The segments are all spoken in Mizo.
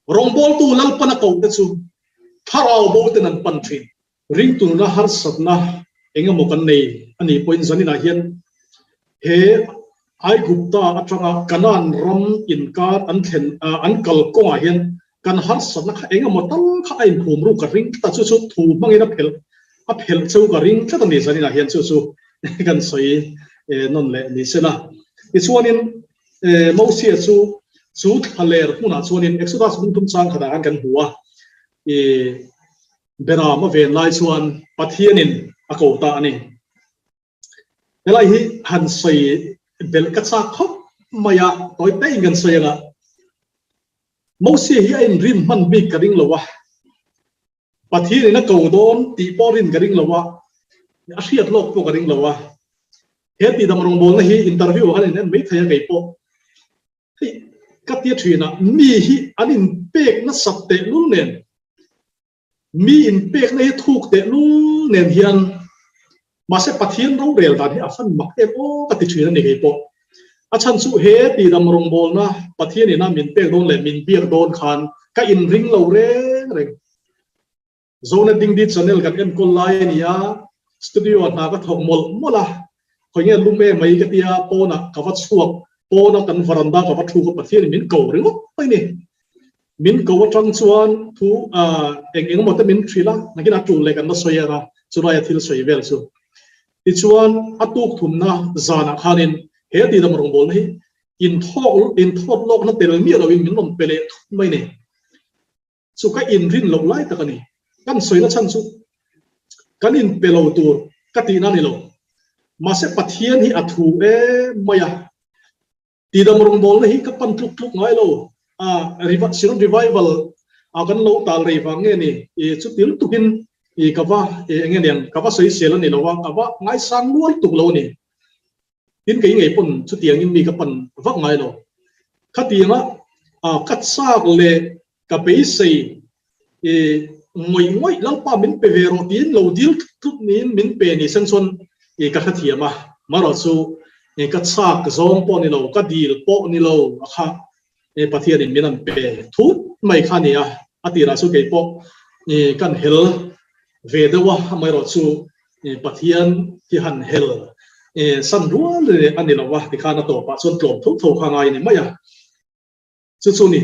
Rawngbawltu Lalpan a kohte chu thlarau bo ten an pan thin. Ringtulna harsatna eng emaw kan nei a nih pawhin zaninah hian he Aigupta atanga Kanaan ram inkar an thlen an kal kawngah hian kan harsatna kha eng emaw tal kha a inphum ruk ka ring tlat a, chu chu thu hmangin a phelh a phelh cheu ka ring tlat a ni zaninah hian chu chu kan sawi nawn leh ni sela. Tichuanin Mosia chu chu thlaler hmunah chuanin Exodus bungthum chang khatah khan kan hmu a, Beram a ven lai chuan Pathianin a ko ta a ni. Helai hi han sawi belh ka chak khawp mai a, tawi taiin kan sawi anga Mosia hi a inrin hman bik ka ring lo a, Pathianin a ko dawn tih pawh rin ka ring lo a, a hriat lawk pawh ka ring lo a. He tihdam rawngbawlna hi interview ah khan in en mai thei a kei pawh. Hei ka tia thin a, mi hi an inpek nasat tehlul nen, mi inpekna hi thuk tehlul nen hian mahse Pathian rorel dan hi a fan mak em aw ka ti thin a ni kei pawh. A chhan chu he tihdam rawngbawlna Pathian ina min pek dawn leh min biak dawn khan ka inring lo reng reng. Zona Dingdi channel kan enkawl lai a ni a, studio ah hna ka thawk mawlh mawlh a, khawi nge lum em mai ka tia pawnah ka va chhuak, pawna kan varanda ka va thu ka Pathianin min ko ringawt mai ni. Min ko atang chuan thu eng eng emaw te min hrilh a, nakinah tul leh kan la sawi ang a, chulaia thil sawi vel chu. Tichuan a tuk thumna zanah khanin he tihdam rawngbawlna hi inthawk inthawt lawkna tel miah loin min rawn pe leh thut mai ni. Chu ka inrin loh lai tak a ni. Kan sawina chhan chu kan inpe lo tur ka tihna a ni lo. Mahse Pathian hi a thu em mai a. Tidam rawngbawlna hi ka pan tluk tluk ngai lo. A Synod Revival a kan lo tal rei vang nge ni? I chuti lutukin i ka va eng nge niang ka va sawisel a ni lo a, ka va ngaisang luai tuk lo a ni. Tin kei ngei pawn chutiangin mi ka pan vak ngai lo. Khatianga ka chak leh ka beisei i ngawih ngawih Lalpa min pe ve rawh tiin lo dil tlut niin min pe ni sen chuan i ka hrethiam a. Marawh chu i ka chak zawng pawh ni lo, ka dil pawh ni lo a kha i Pathianin min an pe thut mai kha a ni a. A tirah chu kei pawh i kan hel ve deuh a, amaherawh chu Pathian hi han hel san rual leh a ni lo a, tikhan a tawpah chuan tlawm tho tho kha ngai a ni mai a. Chu chu ni,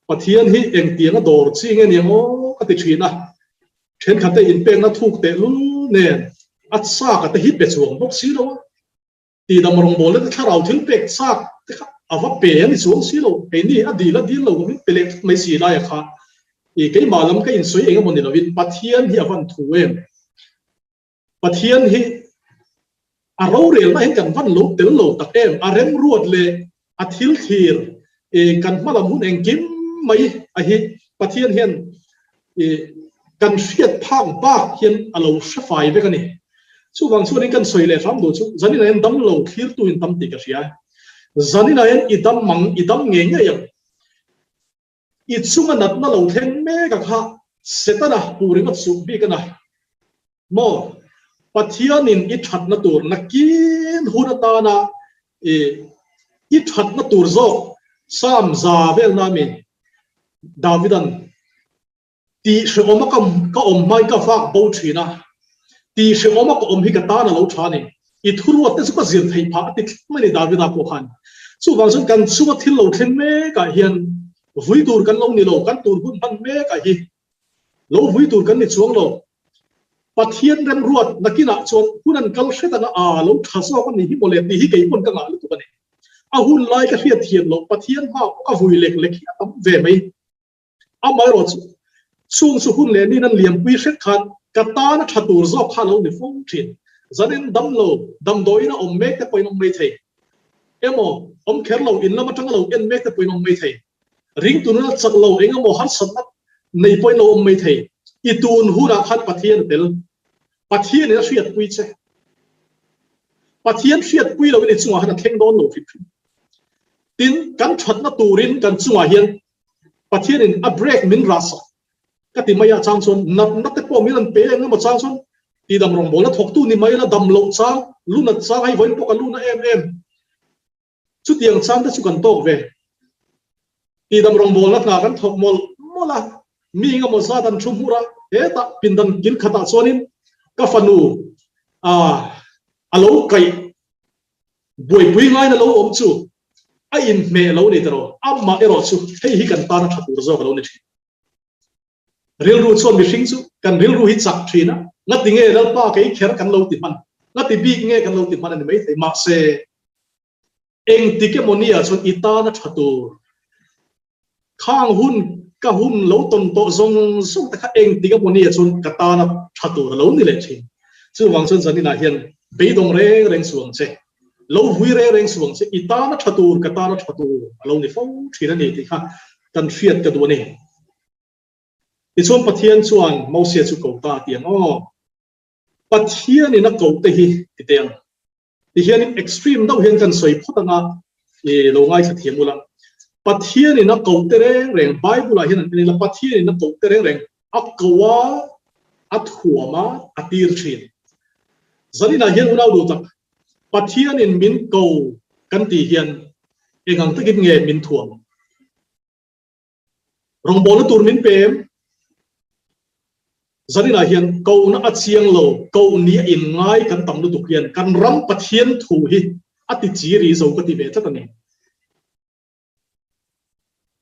Pathian hi engtiang a dawr chi nge ni ang aw ka ti thin a, thenkhat te inpekna thuk tehlul nen a chak a te hi pe chuang bawk si lo a. Tihdam rawngbawlna te thlarau thil pek chak te kha a va pe a ni chuang si lo, keini a dil a dil lo min pe leh thut mai si laia kha i keimah lam ka insawi eng emaw ni lovin Pathian hi a van thu em? Pathian hi a rorelna hian kan van lo tel lo tak em? A remruat leh a thil thlir i kan hmalam hun engkim mai a hi Pathian hian i kan hriat phak bak hian a lo hre fai vek a ni. Chuvang chuanin kan sawi leh hram duh chu zaninah hian dam lo thlirtu in tam tih ka hria. Zaninah hian i dam mang, i dam ngei ngei ang. I chunga natna lo thleng mek a kha Setana pu ringawt suh bik a na. Maw? Pathianin i thatna tur nakin hun atana i i thatna tur zawk Psalm za velna mi Davidan tih hrehawma ka ka awm hmain ka vak bo thin a, tih hrehawma ka awm hi ka tan a lo tha a ni. I thuruat te chu ka zir theih phah a ti thleng mai a ni Davida pawh khan. Chuvang chuan kan chunga thil lo thleng mekah hian vui tur kan lo ni lo, kan tur hun hman mekah hi lo vui tur kan ni chuang lo. Pathian remruat nakinah chuan hun an kal hret anga aa lo tha zawk a ni hi mawle tih hi kei pawn ka ngah lutuk a ni. A hun lai ka hriat thiam loh Pathian hma pawh ka vui lek lek hi a tam ve mai. Amaherawh chu chung chu hun leh nin an liampui hret khan ka tan a tha tur zawk kha a lo ni fo thin. Zanin dam lo, damdawiin a awm mek te pawhin awm mai thei. Emaw, awm kher lo, in lam atanga lo en mek te pawhin awm mai thei. Ringtu nuna chak lo eng emaw harsatna nei pawhin lo awm mai thei. I tun hunah khan Pathian a tel. Pathianin a hriatpui che. Pathian hriatpui loin i chungah khan a thleng dawn lo hrim hrim. Tin, kan thatna turin kan chungah hian Pathianin a break min rah sak ka ti mai a chang chuan natna te pawh min rawn pe eng emaw chang chuan tidam rawngbawlna thawktu ni mai la dam loh chang lunat chang hei vawiin pawh ka luna em em chutiang chang te chu kan tawk ve. Tihdam rawngbawlna hna kan thawk mawlh mawlh a, mi engemaw zat an thu hmur a, hetah pindan kil khatah chuanin ka fanu a lo kaih buaipui ngaina lo awm chu a inhmeh lo ni tawh, amah erawh chu hei hi kan tana tha tur zawk a lo ni thin. Rilru chuan mihring chu kan rilru hi chak thin a, ngati nge Lalpa kei kher kan lo ti hman, ngati bik nge kan lo ti hman a ni maithei, mahse Engtik emaw nia chuan i tana tha tur. Khang hun ka hun lo tawn tawh zawng zawng te kha engtik emaw nia chuan ka tana tha tur a lo ni leh thin. Chuvang chuan zaninah hian beidawng reng reng suh ang che, lo vui reng reng suh ang che, i tana tha tur, ka tana tha tur a lo ni fo thin a ni tih kha kan hriat ka duh a ni. Tichuan Pathian chuan Mosia chu ko ta a ti ang aw. Pathianin a koh te hi ti teh ang. Ti hianin extreme deuh hian kan sawi phawt anga i lo ngaithla thiam ula. Pathianin a koh te reng reng, Bible ah hian an en ila Pathianin a koh te reng reng a ko a, a thuam a, a tir thin. Zaninah hian unau duh tak, Pathianin min ko kan tih hian eng ang takin nge min thuam? Rawngbawlna tur min pe em? Zaninah hian kohna a chiang lo, koh ni a inngai kan tam lutuk hian kan ram Pathian thu hi a ti chi ri zo ka ti ve tlat a ni.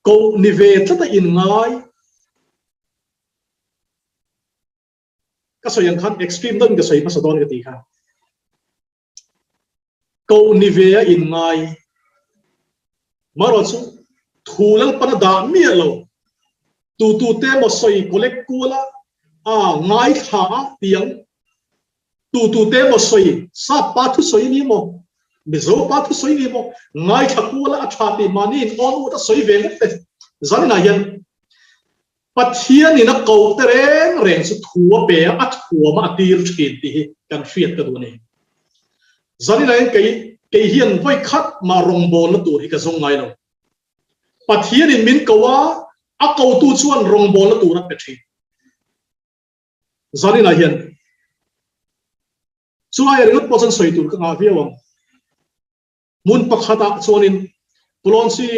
Koh ni ve tlat a inngai ka sawi ang khan extreme deuhin ka sawi hmasa dawn ka ti kha. Koh ni ve a inngai. Marawh chu thu Lalpan a dah miah lo. Tu tu te emaw sawi collect kual a, a ngaithla a ti ang. Tu tu te emaw sawi sap pa thusawi a ni maw, Mizo pa thusawi a ni maw, ngaithla kual a a tha tih mahni in awn ut a sawi ve ngawt te. Zaninah hian Pathianin a koh te reng reng chu thu a pe a, a thuam a, a tir thin tih hi kan hriat ka duh a ni. Zaninah hian kei kei hian vawi khat mah rawngbawlna tur hi ka zawng ngai lo. Pathianin min ko a, a kotu chuan rawngbawlna tur a pe thin. Zaninah hian chulai ringawt pawh chuan sawi tur ka ngah viau ang. Hmun pakhatah chuanin Pulawnsi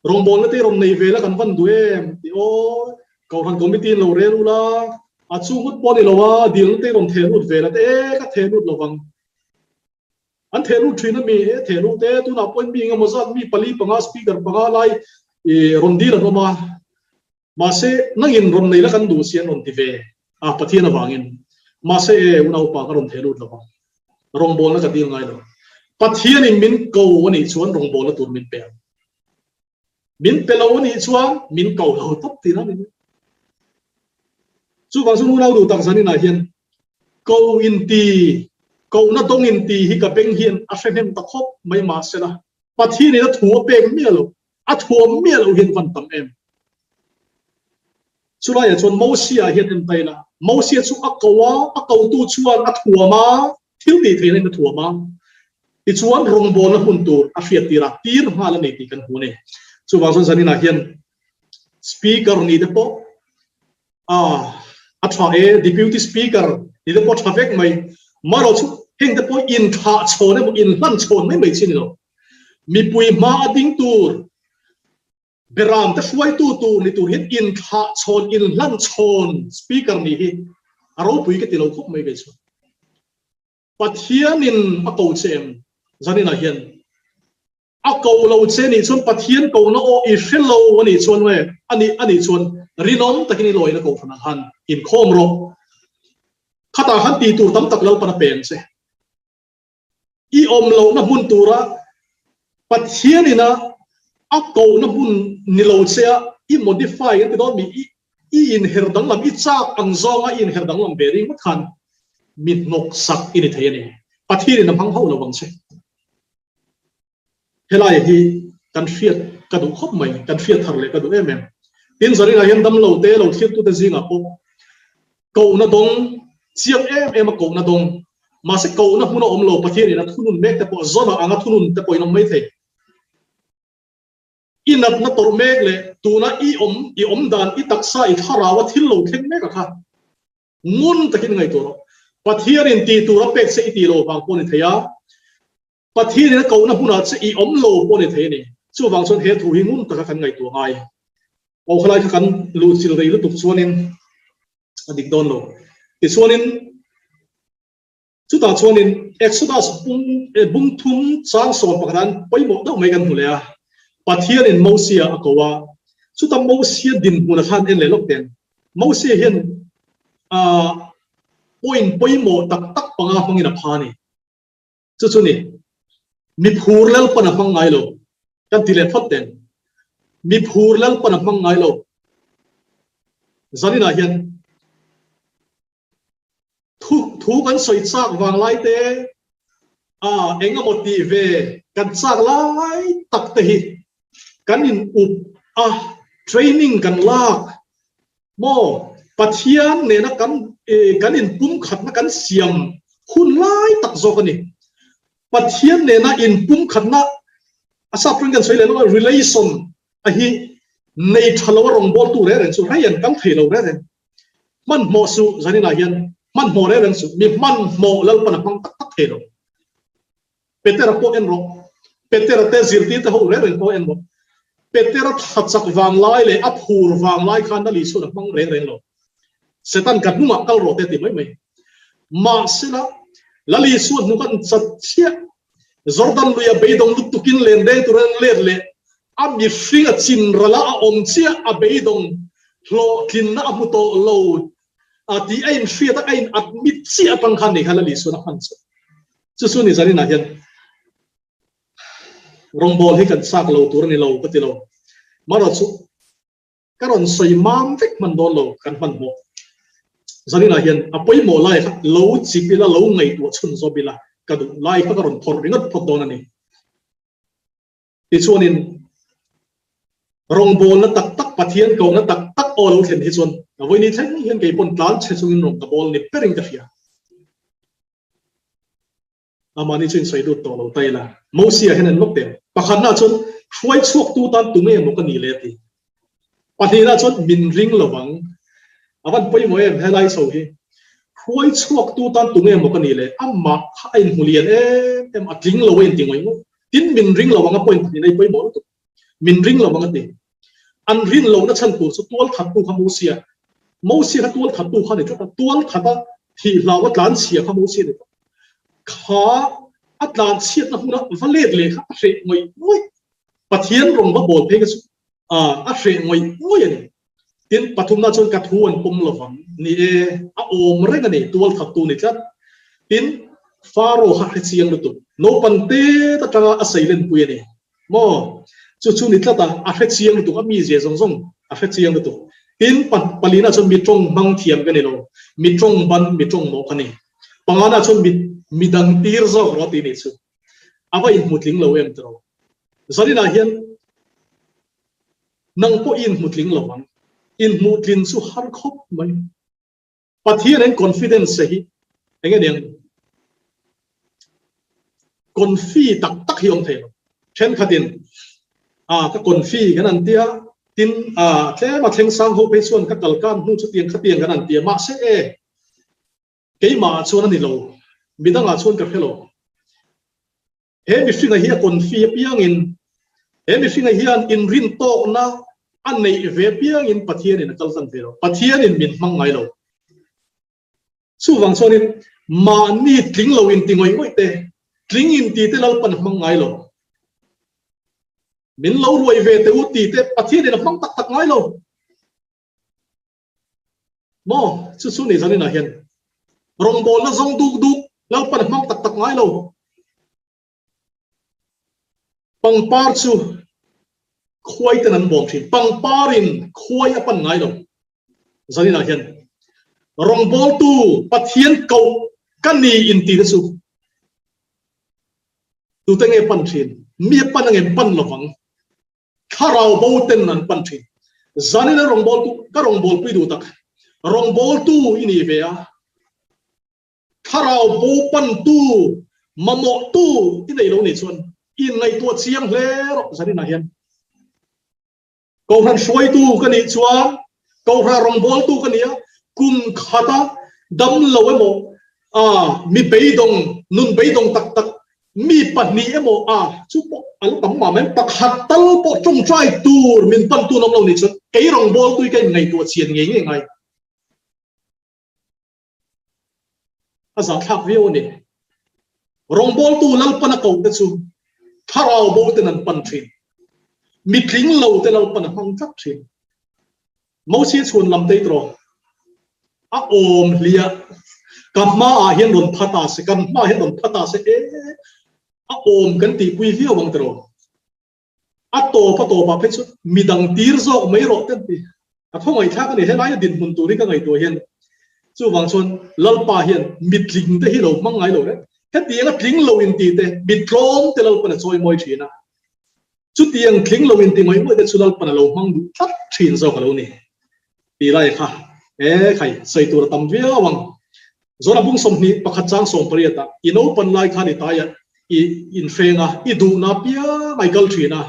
rawngbawlna te rawn nei ve la kan van duh em tih aw, Kohhran Committee in lo rel ula, a chu ngawt pawh a ni lo a, dilna te rawn theh lut ve la te e ka theh lut lovang. An theh lut thin a mi e theh lut e, tunah pawhin mi engemaw zat mi pali panga speaker panga lai i rawn dil an awm a, Mahse, nangin rawn nei la kan duh si an rawn ti ve a, Pathian avangin. Mahse e, unaupa ka rawn theh lut lo vang. Rawngbawlna ka dil ngai lo. Pathianin min ko a nih chuan rawngbawlna tur min pe ang. Min pe lo a nih chuan min ko lo tawp tihna a ni mai. Chuvang chuan unau duh tak zaninah hian ko inti, kohna dawng inti hi ka beng hian a hre hnem ta khawp mai mahsela Pathianin a thu a pek miah lo. A thuam miah loh hian van tam em? Chulaiah chuan Mosia hian en ta ila, Mosia chu a ko a, a kotu chuan a thuam a, thil tih theihna in a thuam a, tichuan rawngbawlna hmun tur a hriat tir a, tir nghal a ni tih kan hmu a ni. Chuvang chuan zaninah hian Speaker ni te pawh a a tha e, Deputy Speaker ni te pawh tha vek mai, marawh chu heng te pawh inthlah chhawn emaw inhlan chhawn mai mai chi a ni lo. Mipui hma a ding tur, beram te hruaitu tur ni tur hian inthlah chhawn, inhlan chhawn Speaker nih hi a ropui ka ti lo khawp mai kei chuan. Pathianin a ko che em? Zaninah hian a ko lo che nih chuan Pathian kohna aw i hre lo a nih chuan nge a nih a nih chuan rinawm takin i lawina kohhranah khan inkhawm rawh. Khatah khan tih tur tam tak Lalpan a pe ang che. I awm lohna hmun tura Pathian ina a kohna hmun ni lo che a i modify an ti dawn mi i i inher danglam i chak ang zawnga i inher danglam ve ringawt khan mi hnawksak i ni thei a ni. Pathian in a hmang hauh lo ang che. Helai hi kan hriat ka duh khawp mai, kan hriat thar leh ka duh em em. Tin, Zarinah hian damlo te lo thlirtute zingah pawh kohna dawng, chiang em em a kohna dawng, mahse kohna hmun a awm lo, Pathianin a thunun mek te pawh, zawn anga thunun te pawhin awm mai thei. I natna tawrh mek leh tuna i awm, i awm dan, i taksa, i thlarau a thil lo thleng mek a kha. Ngun takin ngaihtuah rawh. Pathianin tih tur a pek che i tih loh vang pawh a ni thei a, Pathianin a kohna hmunah che i awm lo pawh a ni thei a ni. Chuvang chuan he thu hi ngun taka kan ngaihtuah ngai. Aw khalai kha kan luhchilh rei lutuk chuanin a dik dawn lo. Tichuanin chutah chuanin Exodus bung bung thum chang sawm pakhat an pawimawh deuh mai kan hmu leh a. Pathianin Mosia a ko a, chuta Mosia dinhmun a khan en leh lawk ten. Mosia hian ah point pawimawh tak tak panga hmangin a pha a ni. Chu chu ni, mi phur Lalpan a hmang ngai lo kan ti leh phawt teng. Mi phur Lalpan a hmang ngai lo. Zaninah hian thu thu kan sawi chak vang lai te, a eng emaw tih ve kan chak lai tak te hi kan in up a, training kan lak Maw, Pathian nena kan kan inpumkhatna kan siam hun lai tak zawk a ni. Pathian nena inpumkhatna, a sap ring kan sawi leh lo a, relation a hi nei tha lo a rawngbawltu reng reng chu rei an kal thei lo reng reng. Hmanhmawh suh zaninah hian hmanhmawh reng reng suh, mi hmanhmawh Lalpan a hmang tak tak thei lo. Petera pawh en rawh. Petera te zirtirte ho reng reng pawh en rawh. Petera tha chak vang lai leh a phur vang lai khan Lali chuan a hmang reng reng lo. Setan ka hnungah kal rawh te a ti mai mai. Mahsela, Lali chuan hnu kan chat chiah. Jordan luia beidawng lutukin len reng turin an let leh a mihring a chin rala a awm chiah a beidawng hlawhtlinna a hmu tawh lo a tih a inhriat a, a in admit chiah atang khan ni kha Lali chuan a hman chauh. Chu chu ni zaninah hian rawngbawl hi kan chak lo tur a ni lo ka ti lo. Marawh chu ka rawn sawi mam vek hman dawn lo kan hmanhmawh. Zaninah hian a pawimawh lai kha lo chip ila, lo ngaihtuah chhun zawp ila ka duh lai kha ka rawn phawrh ringawt phawt dawn a ni. Tichuanin rawngbawlna tak tak, Pathian kohna tak tak aw lo thlen hi chuan a vawini thleng hian kei pawn tlan chhe chungin rawn ka bawl ni berin ka hria. Amahni chu insawi lut tawh lo ta ila. Mosia hian an lawk teh. Pakhatna chuan hruai chhuaktu tan tu nge maw ka nih le a ti. Pahnihna chuan min ring lo vang. A van pawimawh em helai chho hi. Hruai chhuaktu tan tu nge maw ka nih le? Amah kha a inhmu lian em em, a tling lo a inti ngawih ngawih. Tin, min ring lo ang a point pahnihna hi pawimawh lutuk. Min ring lo ang a ti. An rin lohna chhan tur chu tual thattu kha Mosia. Mosia kha tual thattu kha a ni tlat a, tual that a thih hlau a tlan chhia kha Mosia a ni tlat. Kha a tlan chhiatna hmuna va let leh kha a hreh ngawih ngawih. Pathian rawn va bawl phei kha chu a hreh ngawih ngawih a ni. Tin, pathumna chuan ka thu an pawm lovang. Ni e, a awm reng a ni, tual thattu ni tlat. Tin, Faro kha hre chiang lutuk. Naupang tet atanga a seilenpui a ni. Maw? Chu chu ni tlat a, a hre chiang lutuk, a mizia zawng zawng a hre chiang lutuk. Tin, palina chuan mi tawng hmang thiam ka ni lo, mi tawng ban, mi tawng mawh ka ni. Pangana chuan mi midang tir zawk rawh tih nih chu. A va inhmu tling lo em tiraw? Zaninah hian nang pawh i inhmu tling lo ang. Inhmuh tlin chu har khawp mai. Pathian in confidence hi eng nge niang? Confi tak tak hi awm thei lo. Thenkhatin a ka confi kan an tia, tin a tlem a thleng sang ho phei chuan ka kal kan hnu chutiang khatiang kan an tia. Mahse e, keimah ah chuan a ni lo, midangah chuan ka hre lo. He mihringa hi a confi apiangin, he mihringa hian inrintawkna a neih ve apiangin Pathianin a kalsan ve lo. Pathianin min hmang ngai lo. Chuvang chuanin mahni tling lo inti ngawih ngawih te, tling inti te Lalpan a hmang ngai lo. Min lo ruai ve teh u ti te Pathianin a hmang tak tak ngai lo. Maw, chu chu ni zaninah hian rawngbawlna zawng duk duk Lalpan a hmang tak tak ngai lo. Pangpar chu khuai ten an bawm thin. Pangparin khuai a pan ngai lo. Zaninah hian rawngbawltu Pathian koh ka ni inti te chu tute nge pan thin? Mi a pan angem pan lovang. Thlarau bo ten an pan thin. Zanin a rawngbawltu, ka rawngbawlpui duh tak, rawngbawltu i ni ve a, thlarau bo pantu, mamawhtu i nei lo nih chuan i inngaihtuah chiang hle rawh zaninah hian. Kohhran hruaitu ka nih chuan kohhran rawngbawltu ka ni a, kum khata dam lo emaw, mi beidawng, nun beidawng tak tak. Mi pahnih emaw a chu pawh a la tam mah mai, pakhat tal pawh tawngtai tur min pantu an awm lo nih chuan kei rawngbawltu hi ka inngaihtuah chian ngei ngei ngai. A zahthlak viau a ni. Rawngbawltu Lalpan a kohte chu thlarau bo ten an pan thin. Mitling lo te Lalpan a hmang tlat thin. Mosia chhuan lam tei tawh a awm hliah ka hmaah hian rawn pha ta se, kan hmaah hian rawn pha ta se e a awm kan tihpui viau ang tiraw. A tawp a tawpah phei chuan midang tir zawk mai rawh te an ti. A khawngaihthlak a ni, helaia dinhmun tur hi ka ngaihtuah hian chuvang chuan Lalpa hian mitling te hi lo hmang ngai lo reng. Hetiang a tling lo inti te, mitlawm te Lalpan a chawi mawi thin a. Chutiang tling lo inti ngawih ngawih te chu Lalpan a lo hmang duh tlat thin zawk a lo ni. Tih lai kha e khai sawi tur a tam viau ang. Zawna bung 21 chang 18 ah i naupan lai khan i taiah i inhreng a, i duhna piang a i kal thin a.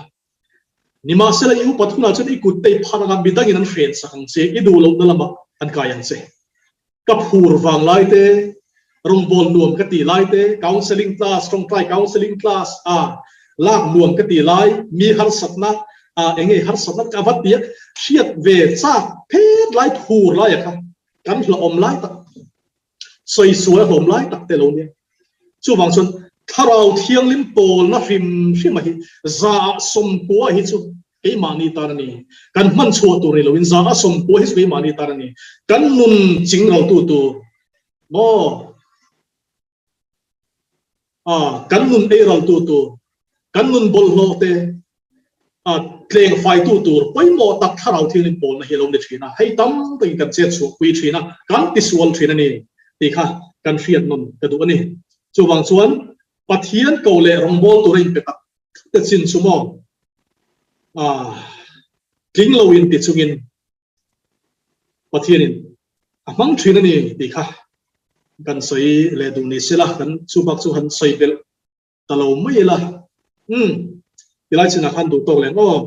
Nimahsela i upat hunah chuan i kut te i phan anga midangin an hren sak ang che, i duh lohna lamah an kai ang che. Ka phur vang lai te, rawngbâwl nuam ka tih lai te, counselling class, tawngtai counselling class a lak nuam ka tih lai, mi harsatna a eng nge harsatna ka va tia hriat ve chak phet lai phur lai a kha kan hlauhawm lai tak, sawisual a hlawm lai tak te lo nia. Chuvang chuan Thlarau Thianghlim pawlna hrim hrima hi 90% hi chu keimahni tan a ni. Kan hman chhuah tur ni loin 90% hi chu keimahni tan a ni. Kan nun ching raltu tur maw? A, kan nun ei raltu tur, kan nun bawlhhlawh te a tleng faitu tur pawimawh tak Thlarau Thianghlim pawlna hi a lo ni thin a. Hei tam takin kan chet chhuah pui thin a, kan tisual thin a ni tih kha kan hriat nawn ka duh a ni. Chuvang chuan Pathian ko leh rawngbâwl tura inpe tak te chin chu maw a tling lo in ti chungin Pathianin a hmang thin a ni tih kha kan sawi leh duh ni se la, kan chu bak chu han sawi belh ta lo mai ila. Umm, tilai chinah khan duh tawk leh ang aw.